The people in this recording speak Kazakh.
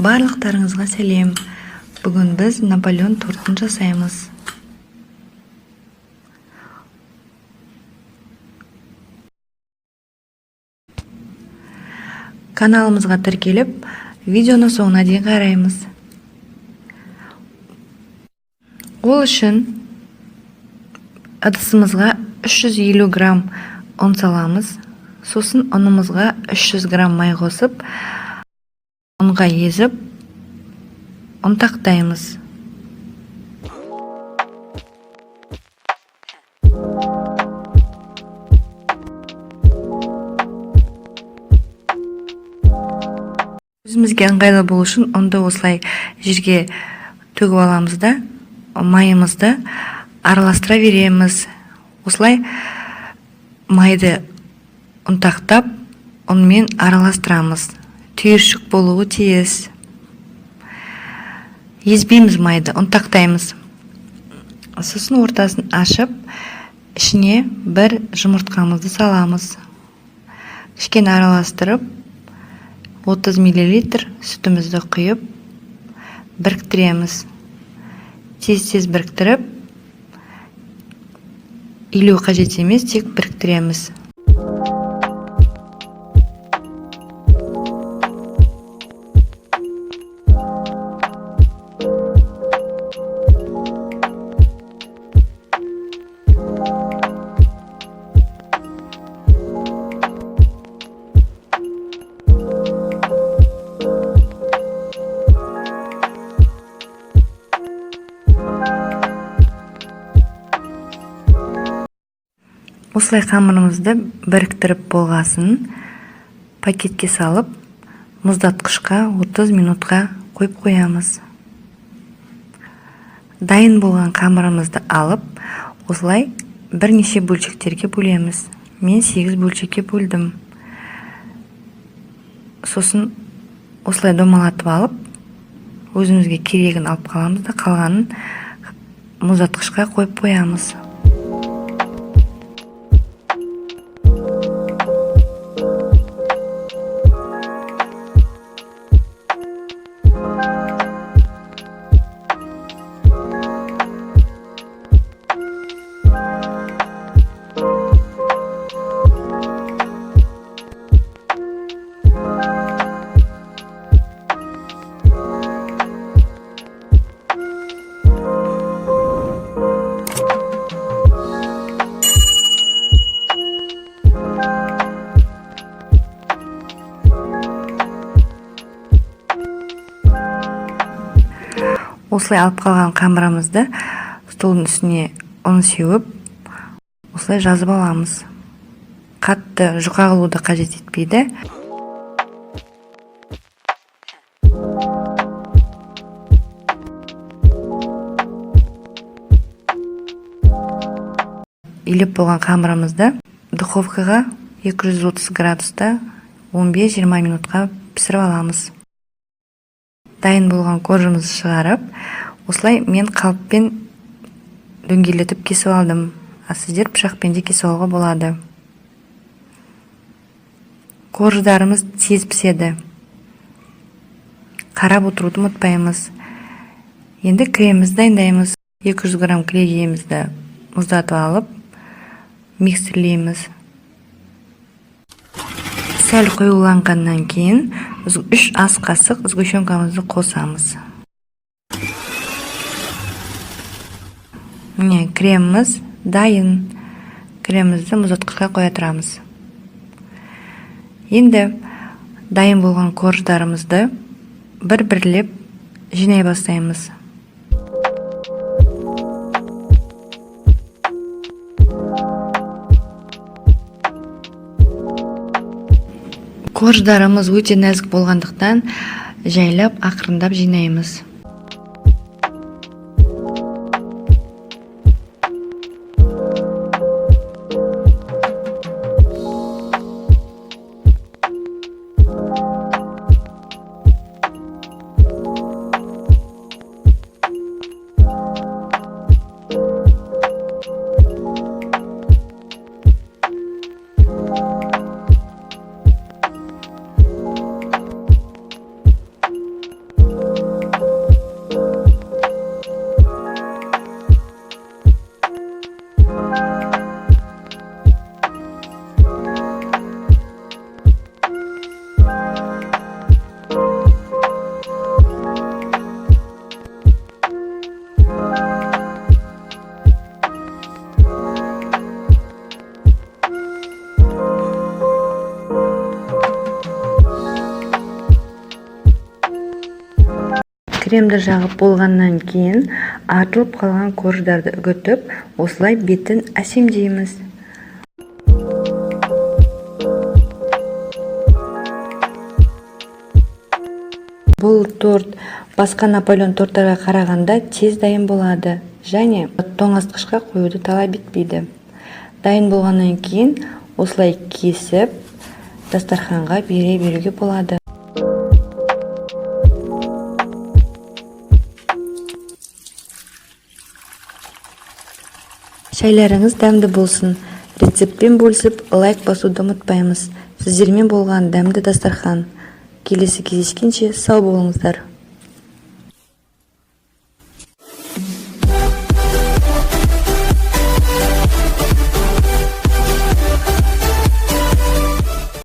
Барлықтарыңызға сәлем! Бүгін біз Наполеон тортын жасаймыз. Каналымызға тіркеліп, видеоны соңына дейін қараймыз. Ол үшін ыдысымызға 350 грамм ұн саламыз. Сосын ұнымызға 300 грамм май қосып, ұнға езіп, ұнтақтаймыз. Өзімізге ыңғайлы болу үшін ұнды осылай жерге төгіп аламыз да, майымызды араластыра береміз. Осылай майды ұнтақтап, ұнмен араластырамыз. Түйіршік болуы тиіс. Езбейміз майды, ұнтақтаймыз. Сосын ортасын ашып, ішіне бір жұмыртқамызды саламыз. Кішкене араластырып, 30 миллилитр сүтімізді құйып, біріктіреміз. Тез-тез біріктіріп, илеу қажет емес, тек біріктіреміз. Осылай қамырымызды біріктіріп болғасын, пакетке салып, мұздатқышқа 30 минутқа қойып қоямыз. Дайын болған қамырымызды алып, осылай бірнеше бөлшектерге бөлеміз. Мен 8 бөлшекке бөлдім. Сосын осылай домалатып алып, өзімізге керегін алып қаламыз да, қалғанын мұздатқышқа қойып қоямыз. Осылай алып қалған қамырымызды столдың үстіне ұн сеуіп, осылай жазып аламыз. Қатты жұқа қылуды қажет етпейді. Илеп болған қамырымызды духовкаға 230 градуста 15-20 минутқа пісіріп аламыз. Дайын болған коржымызды шығарып, осылай мен қалыппен дөңгелетіп кесіп алдым. А сіздер пышақпен де кесіп алуға болады. Корждарымыз тез піседі. Қарап отыруды ұмытпаймыз. Енді кремімізді дайындаймыз. 200 грамм кілегейімізді мұздатып алып, миксерлейміз. Сәл қоюланғаннан кейін 3 ас қасық сгущенкамызды қосамыз. Міне, креміміз дайын. Кремімізді мұздатқышқа қоя тұрамыз. Енді дайын болған корждарымызды бір-бірлеп жинай бастаймыз. Корждарымыз өте нәзік болғандықтан, жайлап ақырындап жинаймыз. Кремді жағып болғаннан кейін артылып қалған корждарды үгітіп, осылай бетін әсемдейміз. Бұл торт басқа Наполеон торттарға қарағанда тез дайын болады және тоңазытқышқа қоюды талап етпейді. Дайын болғаннан кейін осылай кесіп, дастарханға бере беруге болады. Шайларыңыз дәмді болсын. Рецептпен бөлісіп, лайк басуды ұмытпаймыз. Сіздермен болған дәмді дастархан. Келесі кездескенше сау болыңыздар.